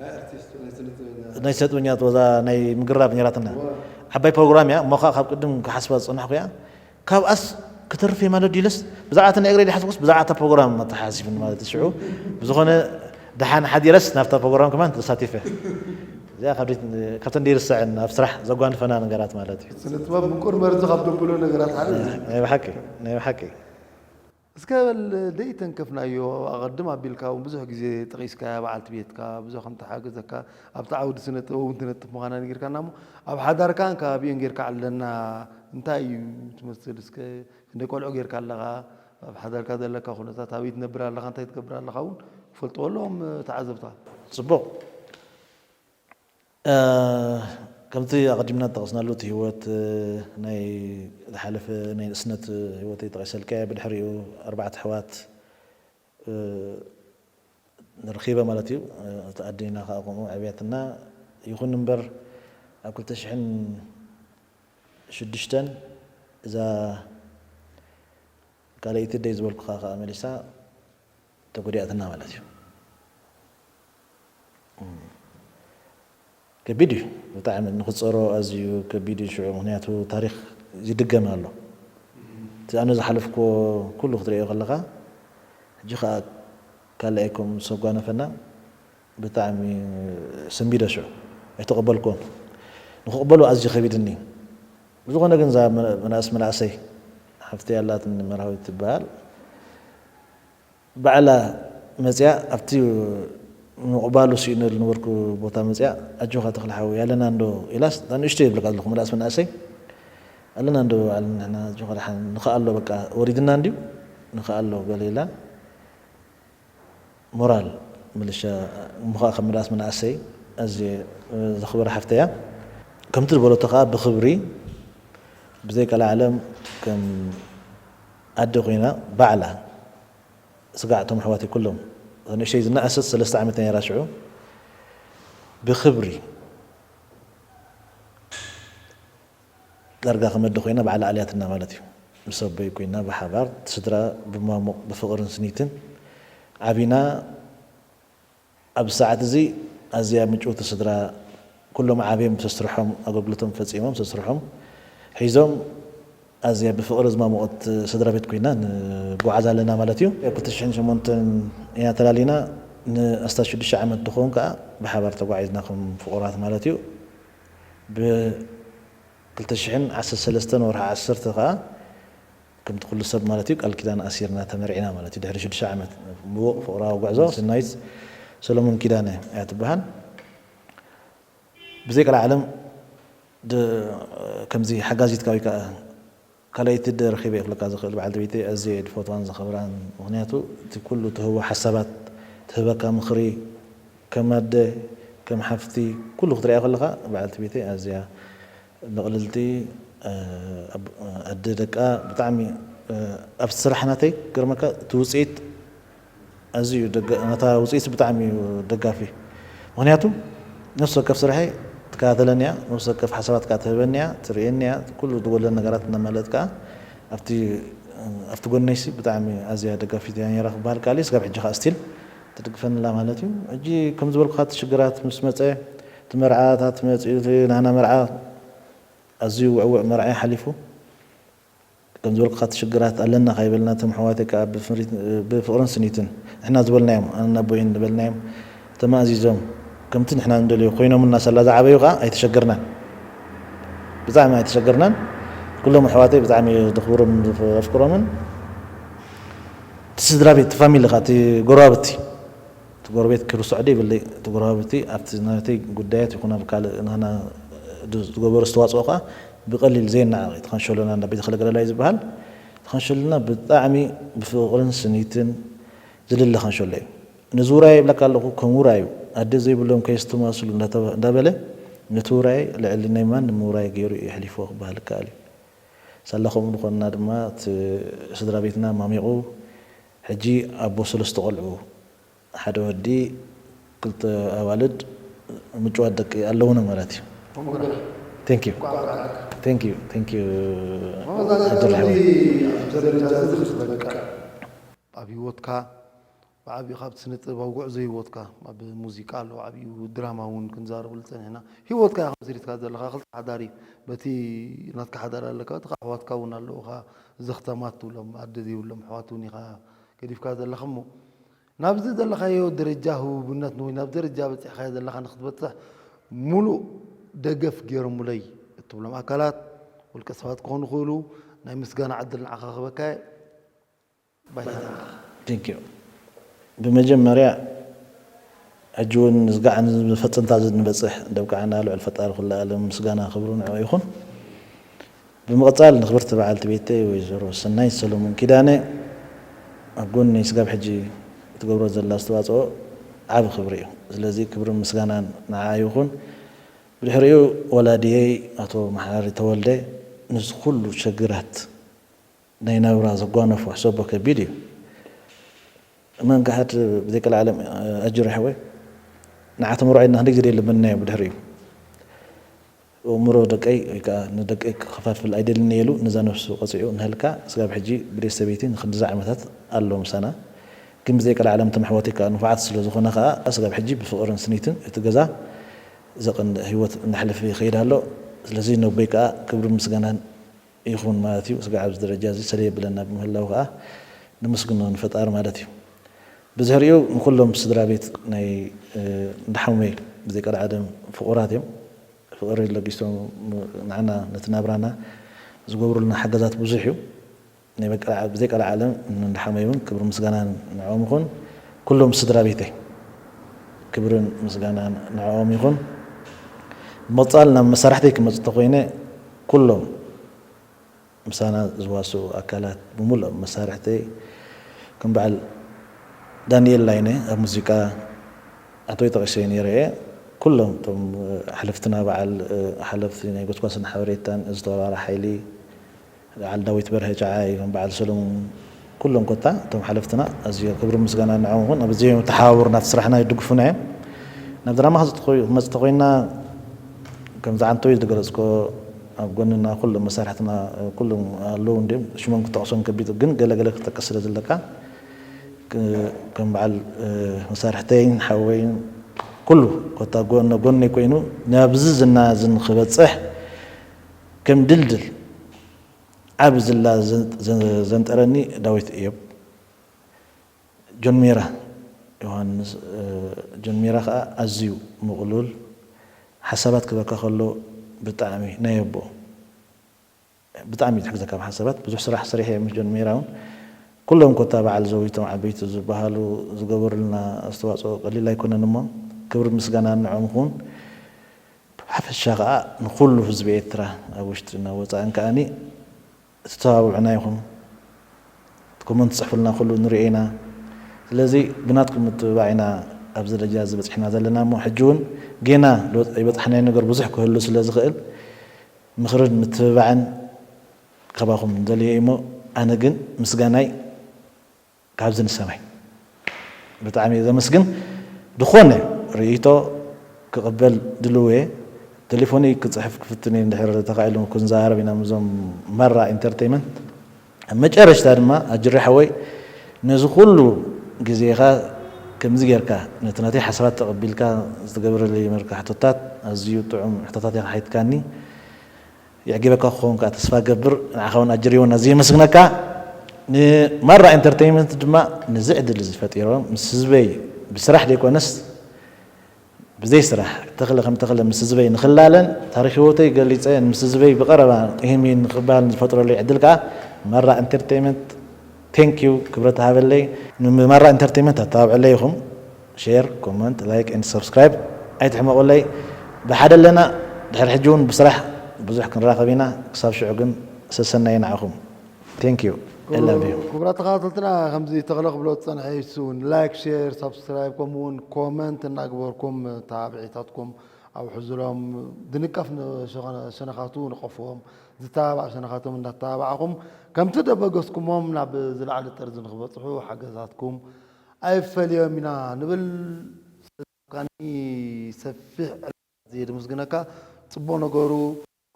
ናይ ኣርቲስት፣ ናይ ስነ ጥበበኛ። ናይ ስነ ጥበበኛ ወዛ ናይ ምግራብ ነይራትና። እዋ። ዓባይ ፕሮግራም እያ፣ እሞ ኸኣ ካብ ቅድም ክሓስባ ዝጸናሕኩ እያ። ካብኣስ ክተርፍ እየ ማለት ድዩ ኢለስ፣ ብዛዕባ እተን ናይ እግረይ ድሓስብኩስ ብዛዕባ እታ ፕሮግራም ኣተሓሳሲብኒ ማለት እዩ። ሽዑ ብዝኾነ ደሓን ሓዲረስ ናብታ ፕሮግራም ከማን ተሳቲፈ። እዚኣ ካብ ደይ-፣ ካብተን ደይርስዐን ኣብ ስራሕ ዘጓንፈና ነገራት ማለት እዩ። ስነ ጥበብ ምቁር መርዚ ካብ ዘብሎ ነገራት ሓደ እዩ። ናይ ብሓቂ፣ ናይ ብሓቂ። እስከ በል ደይተንከፍናዮ፣ ኣቐድም ኣቢልካ እውን ብዙሕ ግዜ ጠቒስካያ፣ በዓልቲ ቤትካ ብዙሕ ከም ተሓገዘካ፣ ኣብቲ ዓውዲ ስነ ጥበብ እውን ትነጥፍ ምዃና ነጊርካና እሞ፣ ኣብ ሓዳርካን ከባቢኡን ጌርካ ዕለና እንታይ እዩ ትመስል? እስከ ክንደይ ቆልዑ ጌርካ ኣለኻ? ኣብ ሓዳርካ ዘለካ ኩነታት፣ ኣበይ ትነብር ኣለኻ? እንታይ ትገብር ኣለኻ እውን ክፈልጥዎ ኣለዎም ተዓዘብትኻ። ጽቡቕ። እ፣ ከምቲ ኣቐዲምና ዝጠቐስናሉ፣ እቲ ህይወት፣ እ፣ ናይ ዝሓለፈ ናይ ንእስነት ህይወተይ ጠቒሰልካ'የ። ብድሕሪኡ ኣርባዕተ ኣሕዋት፣ እ፣ ረኺበ ማለት እዩ። እ፣ እታ ኣደና ከኣ ከምኡ ኣዕብያትና። ይኹን እምበር፣ ኣብ ክልተ ሽሕን ሽዱሽተን እዛ ካልኣይቲ ኣደይ ዝበልኩኻ ከኣ መሊሳ ተጎዲኣትና ማለት እዩ። እም። ከቢድ እዩ ብጣዕሚ፣ ንኽትጸሮ ኣዝዩ ከቢድ እዩ ሽዑ፣ ምኽንያቱ ታሪኽ ይድገም ኣሎ። እቲ ኣነ ዝሓለፍክዎ ኩሉ ክትርእዮ ከለኻ፣ ሕጂ ኸኣ ካልኣይ ከምኡ ምስ ኣጓነፈና ብጣዕሚ ሰንቢደ ሽዑ። ኣይተቐበልክዎን። ንኽቕበሎ ኣዝዩ ከቢድኒ። ብዝኾነ ግን እዛ መ-፣ መናእስ-፣ መናእሰይ ሓፍተይ ኣላትኒ መርሃዊት ትበሃል። ባዕላ መጽያ ኣብቲ ምቕባሉ ስኢነ ዝነበርኩ ቦታ መጽያ፣ "ኣጆኻ ተኽለ ሓወይ፣ ኣለና እንዶ?" ኢላስ፣ እታ ንእሽተይ ይብለካ ዘለኹ መናእስ-፣ መናእሰይ፣ "ኣለና እንዶ ባዕልና ንሕና፣ ኣጆኻ ደሓን፣ ንኽኣሎ በቃ፣ ወሪድና እንድዩ፣ ንኽኣሎ" ገለ ኢላ። ሞራል ምልሻ እሞ ኸዓ ከም መናእስ-፣ መናእሰይ ኣዝየ ዘኽብራ ሓፍተይ እያ። ከምቲ ዝበለቶ ኸዓ ብኽብሪ ብዘይ ቀልዓለም ከም ኣደ ኮይና ባዕላ ስጋዕ እቶም ኣሕዋተይ ኩሎም፣ እታ ንእሽተይ ዝነኣሰት ሰለስተ ዓመት ነይራ ሽዑ፣ ብኽብሪ ዳርጋ ከም ኣደ ኮይና ባዕላ ኣልያትና ማለት እዩ። ምስ ኣቦይ ኮይና ብሓባር እቲ ስድራ ብማሙቕ ብፍቕርን ስኒትን ዓቢና። ኣብዚ ሰዓት እዚ ኣዝያ ምጭውቲ ስድራ፣ ኩሎም ዓብዮም ሰስርሖም፣ ኣገልግሎቶም ፈጺሞም ሰስርሖም ሒዞም ኣዝያ ብፍቕሪ ዝማሙቐት ስድራ ቤት ኮይና ንጓዓዝ ኣለና ማለት እዩ። ኣብ ክልተ ሽሕን ሸሞንተን ኢና ተላሊና፣ ንኣስታት ሽዱሽተ ዓመት ትኸውን ከኣ ብሓባር ተጓዒዝና ከም ፍቑራት ማለት እዩ። ብ ክልተ ሽሕን ዓሰርተ ሰለስተን ወርሒ ዓሰርተ ከኣ ከምቲ ኩሉ ሰብ ማለት እዩ፣ ቃል ኪዳን ኣሲርና ተመርዒና ማለት እዩ። ድሕሪ ሽዱሽተ ዓመት ምዉቕ ፍቕራዊ ጉዕዞ፣ ሰናይት ሰሎሞን ኪዳነ እያ ትበሃል። ብዘይ ቀልዓለም ድ-፣ ከምዚ ሓጋዚትካ ወይ ከኣ ካልኣይቲ ኣደ ረኺበ እየ ክብለካ ዝኽእል። በዓልቲ ቤተይ ኣዝየ እየ ዝፈትዋን ዘኽብራን። ምኽንያቱ እቲ ኩሉ ትህቦ ሓሳባት፣ ትህበካ ምኽሪ፣ ከም ኣደ፣ ከም ሓፍቲ፣ ኩሉ ክትሪኣ ከለኻ በዓልቲ ቤተይ ኣዝያ ምቕልልቲ፣ እ፣ ኣብ-፣ ኣደ ደቃ ብጣዕሚ፣ እ፣ ኣብቲ ስራሕ ናተይ ክገርመካ እቲ ውፅኢት ኣዝዩ ደጋ-፣ ነታ ውፅኢት ብጣዕሚ እዩ ደጋፊ። ምኽንያቱ ነፍሲ ወከፍ ስርሐይ ትከታተለኒ እያ፣ ነፍሲ ወከፍ ሓሳባት ከኣ ትህበኒ እያ፣ ትርእየኒ እያ፣ ኩሉ ዝጎድለኒ ነገራት እናመለጥካ ኣብቲ፣ ኣብቲ ጎነይሲ ብጣዕሚ ኣዝያ ደጋፊት እያ ነይራ ክበሃል ከኣል እዩ። ስጋብ ሕጂ ከኣ ስቲል ትድግፈኒ ኣላ ማለት እዩ። ሕጂ ከም ዝበልኩኻ እቲ ሽግራት ምስ መጸ፣ እቲ መርዓ፣ እታ ትመጽእ፣ እቲ ናህና መርዓ ኣዝዩ ውዕውዕ መርዓ እዩ ሓሊፉ። ከም ዝበልኩኻ እቲ ሽግራት ኣለና ካይበልና፣ እቶም ኣሕዋተይ ከኣ ብፍሪ-፣ ብፍቕርን ስኒትን ንሕና ዝበልናዮም፣ ኣነን ኣቦይን ዝበልናዮም ተማእዚዞም፣ ከምቲ ንሕና እንደልዮ ኮይኖምና ሳላ ዝዓበዩ ከኣ ኣይተሸገርናን። ብጣዕሚ ኣይተሸገርናን። ኩሎም ኣሕዋተይ ብጣዕሚ እየ ዘኽብሮምን ዘፍቅሮምን። እቲ ስድራ ቤት፣ እቲ ፋሚሊ ከኣ፣ እቲ ጎረባብቲ፣ እቲ ጎረቤት ክርስዖ ዶ ይብለይ፣ እቲ ጎረባብቲ ኣብቲ ናተይ ጉዳያት ይኹን ኣብ ካልእ ናህና ዝገበሮ ኣስተዋፅኦ ከዓ ብቐሊል ዘይነዓቕ እዩ። እቲ ካንሸሎና እንዳ ቤተ ክለ ገላላይ ዝበሃል እቲ ካንሸሎና ብጣዕሚ ብፍቕርን ስኒትን ዝልለ ካንሸሎ እዩ። ንዝውራይ ይብለካ ኣለኹ፣ ከም ውራዩ ኣደ ዘይብሎም ከየስተማስሉ እንዳተባ-፣ እንዳበለ ነቲ ውራይ ልዕሊ ናይ ማንም ውራይ ገይሩ እዩ የሕሊፍዎ ክበሃል ይከኣል እዩ። ሳላ ከምኡ ዝኾንና ድማ እቲ ስድራ ቤትና ማሚቑ ሕጂ ኣቦ ሰለስተ ቆልዑ ሓደ ወዲ ክልተ ኣዋልድ ምጭዋት ደቂ ኣለውና ማለት እዩ። Thank you. Thank you. Thank you. መዛዘሚ ኣብዚ ደረጃ እዚ ክትበቅዕ ኣብ ህይወትካ ብዓቢኡ ካብቲ ስነ ጥበባዊ ጉዕዞ ህይወትካ ኣብ ሙዚቃ ኣሎ ዓቢኡ ድራማ እውን ክንዛረበሉ ፀኒሕና። ህይወትካ ኢኻ መስሪትካ ዘለኻ ክልተ ሓዳር እዩ። በቲ ናትካ ሓዳር ኣለካ፣ እቲ ኣሕዋትካ እውን ኣለውኻ፣ ዘኽተማት ትብሎም ኣደ ዘይብሎም ኣሕዋት እውን ኢኻ ገዲፍካ ዘለኻ እሞ ናብዚ ዘለኻዮ ደረጃ ህቡብነት ወይ ናብ ደረጃ በፂሕካዮ ዘለኻ ንክትበፅሕ ሙሉእ ደገፍ ገይሮምለይ እትብሎም ኣካላት ውልቀ ሰባት ክኾኑ ይኽእሉ ናይ ምስጋና ዕድል ንዓኻ ክበካ ባይታ Thank you። ብመጀመርያ ሕጂ እውን ንዝጋዕ ንፈፅምታ እዚ ንበፅሕ ደብቃዕና ልዑል ፈጣሪ ኩሉ ዓለም ምስጋና ክብሩ ንዕኡ ይኹን። ብምቕፃል ንክብርቲ በዓልቲ ቤተይ ወይዘሮ ሰናይት ሰሎሞን ኪዳነ ኣብ ጎነይ ስጋብ ሕጂ እትገብሮ ዘላ ኣስተዋፅኦ ዓቢ ክብሪ እዩ። ስለዚ ክብርን ምስጋናን ንዓኣ ይኹን። ብድሕሪኡ ወላድየይ ኣቶ መሓሪ ተወልደ ነዚ ኩሉ ሸግራት ናይ ናብራ ዘጓነፎ ሕሰቦ ከቢድ እዩ። እመን ክሓድ ብዘይቀል ዓለም ኣጅሮ ይሕወይ ንዓቶም ርዖ ኢልና ክንደይ ግዜ ልምንናዮ ብድሕሪኡ ኣእምሮ ደቀይ ወይ ከዓ ንደቀይ ክኸፋፍል ኣይደልን እየ ኢሉ ነዛ ነፍሱ ቀፂዑ ንህልካ ስጋብ ሕጂ ብደይ ሰበይቲ ንክንድዚ ዓመታት ኣሎ ምሳና ግን ብዘይ ቀልዓለም ተመሕወቲ ከዓ ንፉዓት ስለ ዝኾነ ከዓ ስጋብ ሕጂ ብፍቕርን ስኒትን እቲ ገዛ ዘቕንእ ህይወት እናሕለፈ ይኸይድ ኣሎ። ስለዚ ነቦይ ከዓ ክብርን ምስጋናን ይኹን ማለት እዩ። ስጋዕ ኣብዚ ደረጃ እዚ ሰለ የብለና ብምህላው ከዓ ንምስግኖ ንፈጣሪ ማለት እዩ። ብድሕሪኡ ንኩሎም ስድራ ቤት ናይ እንዳሓሙመይ ብዘይ ቀልዓለም ፍቑራት እዮም። ፍቕሪ ለጊሶም ንዓና ነቲ ናብራና ዝገብሩልና ሓገዛት ብዙሕ እዩ። ናይ በቃ ብዘይ ቀልዓለም እንዳሓመይ እውን ክብሪ ምስጋና ንዕኦም ይኹን። ኩሎም ስድራ ቤተይ ክብርን ምስጋናን ንዕኦም ይኹን። ብመቕፃል ናብ መሳርሕተይ ክመፅእ ተኮይነ ኩሎም ምሳና ዝዋስኡ ኣካላት ብምሉኦም መሳርሕተይ ከም በዓል ዳንኤል ላይነ ኣብ ሙዚቃ ኣቶይ ጠቒሰዮ ነይረ እየ። ኩሎም እቶም ሓለፍትና በዓል ሓለፍቲ ናይ ጎስጓስን ሓበሬታን ዝተባባረ ሓይሊ በዓል ዳዊት በርሀ ጨዓ ይኹን በዓል ሰለሙን ኩሎም ኮታ እቶም ሓለፍትና ኣዝዮ ክብሪ ምስጋና ንዕኦም ይኹን። ኣብዚ ተሓባብሩና እቲ ስራሕና ይድግፉና እዮም። ናብ ድራማ ክመፅእ ተኮይና ከምዚ ዓንቶ እዩ ዝገለፅኮ ኣብ ጎንና ኩሎም መሳርሕትና ኩሎም ኣለዉ እንዲም ሽሞም ክጠቕሶም ከቢድ ግን ገለገለ ክጠቅስ ስለ ዘለካ ከም በዓል መሳርሕተይን ሓወይን ኩሉ ኮታ ጎነ ጎነይ ኮይኑ ናብዚ ዝና እዚ ንክበፅሕ ከም ድልድል ዓቢ ዝላ ዘንጠረኒ ዳዊት እዮብ። ጆን ሜራ ዮሃንስ ጆን ሜራ ከዓ ኣዝዩ ምቕሉል ሓሳባት ክበካ ከሎ ብጣዕሚ ናይ ኣቦ ብጣዕሚ እዩ ትሕግዘካ ብሓሳባት ብዙሕ ስራሕ ሰሪሐ ምስ ጆን ሜራ እውን ኩሎም ኮታ በዓል ዘዊቶም ዓበይቲ ዝበሃሉ ዝገበሩልና ኣስተዋፅኦ ቀሊል ኣይኮነን እሞ ክብሪ ምስጋና ንዕኦም ይኹን። ብሓፈሻ ከዓ ንኩሉ ህዝቢ ኤርትራ ኣብ ውሽጥን ኣብ ወፃእን ከዓኒ እትተባብዑና ኢኹም። እቲ ኮመንት ትፅሕፉልና ኩሉ ንሪኦ ኢና። ስለዚ ብናትኩም ምትብባዕ ኢና ኣብዚ ደረጃ እዚ በፂሕና ዘለና እሞ ሕጂ እውን ጌና ለውጢ ዘይበፃሕናዮ ነገር ብዙሕ ክህሉ ስለ ዝኽእል ምኽርን ምትብባዕን ካባኹም ንደልዮ እዩ እሞ ኣነ ግን ምስጋናይ ካብዚ ንሰማይ ብጣዕሚ እየ ዘመስግን። ዝኾነ ርእይቶ ክቕበል ድልው እየ። ቴሌፎነይ ክፅሕፍ ክፍትን እየ እንድሕር ተኻኢሉ ክንዘራረብ ኢና ምስዞም መራ ኢንተርቴይመንት። ኣብ መጨረሽታ ድማ ኣጅሬ ሓወይ ነዚ ኩሉ ግዜኻ ከምዚ ጌርካ ነቲ ናተይ ሓሳባት ተቐቢልካ ዝተገበረለይ መርካ ሕቶታት ኣዝዩ ጥዑም ሕቶታት ኢኻ ሓቲትካኒ። የዕጊበካ ክኸውን ከዓ ተስፋ ገብር ንዓኻ እውን ኣጅሪውን ኣዝየ የመስግነካ ንማራ ኢንተርተይመንት ድማ ነዚ ዕድል እዚ ፈጢሮም ምስ ህዝበይ ብስራሕ ዘይኮነስ ብዘይ ስራሕ ተኽለ ከም ተኽለ ምስ ህዝበይ ንኽላለን ታሪክ ህይወተይ ገሊፀ ምስ ህዝበይ ብቀረባ ሂሚ ንኽበሃል ዝፈጥረለይ ዕድል ከዓ ማራ ኢንተርተይመንት thank you ክብረት ሃበለይ ንማራ ኢንተርተይመንት ኣተባብዕለይ ኢኹም share comment like and subscribe ኣይትሕመቑለይ ብሓደ ኣለና ድሕሪ ሕጂ እውን ብስራሕ ብዙሕ ክንራኸብ ኢና። ክሳብ ሽዑ ግን ሰሰናዩ ንዓኹም። Thank you. I love you. ክቡራት ተኸታተልትና፣ ከምዚ ተኽለ ክብሎ ዝፀንሐ፣ እሱ እውን ላይክ፣ ሼር፣ ሳብስክራይብ፣ ከምኡ እውን ኮመንት እናግበርኩም ተባብዒታትኩም ኣውሕዙሎም። ድንቀፍ ሸነኻቱ ንቐፍዎም፣ ዝተባባዕ ሸነኻቶም እንዳተባባዕኹም፣ ከምቲ ደበገስኩሞም ናብ ዝለዓለ ጠርዚ ንክበፅሑ ሓገዛትኩም ኣይፈለዮም ኢና ንብል። ካኒ ሰፊሕ ዕላል የድምስግነካ። ፅቡቕ ነገሩ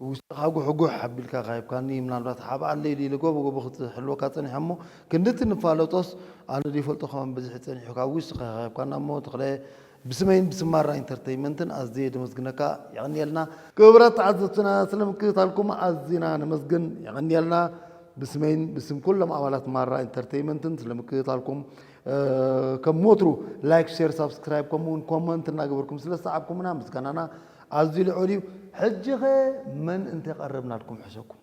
ውሽጥኻ ጉሕጉሕ ኣቢልካ ካሂብካኒ፣ ምናልባት ሓብኣለይ ኢሉ ኢሉ ጎቦ ጎቦ ክትሕልወካ ፀኒሐ እሞ፣ ክንድቲ ንፋለጦስ፣ ኣነ ዘይፈልጦ ከማን በዚሒ ፀኒሑ ካብ ውሽጥኻ ካሂብካና እሞ፣ ተኽለ ብስመይን ብስም ማራ ኢንተርተይመንትን ኣዝየ የድምስግነካ። የቐንየልና። ክቡራት ተዓዘብትና፣ ስለ ምክትታልኩም ኣዝና ነመስግን። የቐንየልና። ብስመይን ብስም ኩሎም ኣባላት ማራ ኢንተርተይመንትን ስለ ምክትታልኩም፣ ከም ወትሩ ላይክ፣ ሼር፣ ሳብስክራይብ፣ ከምኡ እውን ኮመንት እናገበርኩም ስለ ዝሰዓብኩምና ምስጋናና ኣዝዩ ልዑል እዩ። ሕጂ ኸ መን እንተቀረብናልኩም ሕሸኩም?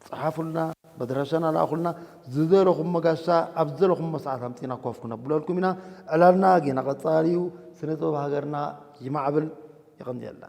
ጸሓፉልና፣ በድራሻና ለኣኹልና። ዝደለኹሞ ጋሻ ኣብ ዝደለኹሞ ሰዓት ኣምጺና ኮፍ ክነብለልኩም ኢና። ዕላልና ጌና ቀጻሊ እዩ። ስነ ጥበብ ሃገርና ይማዕብል። የቐንየልና።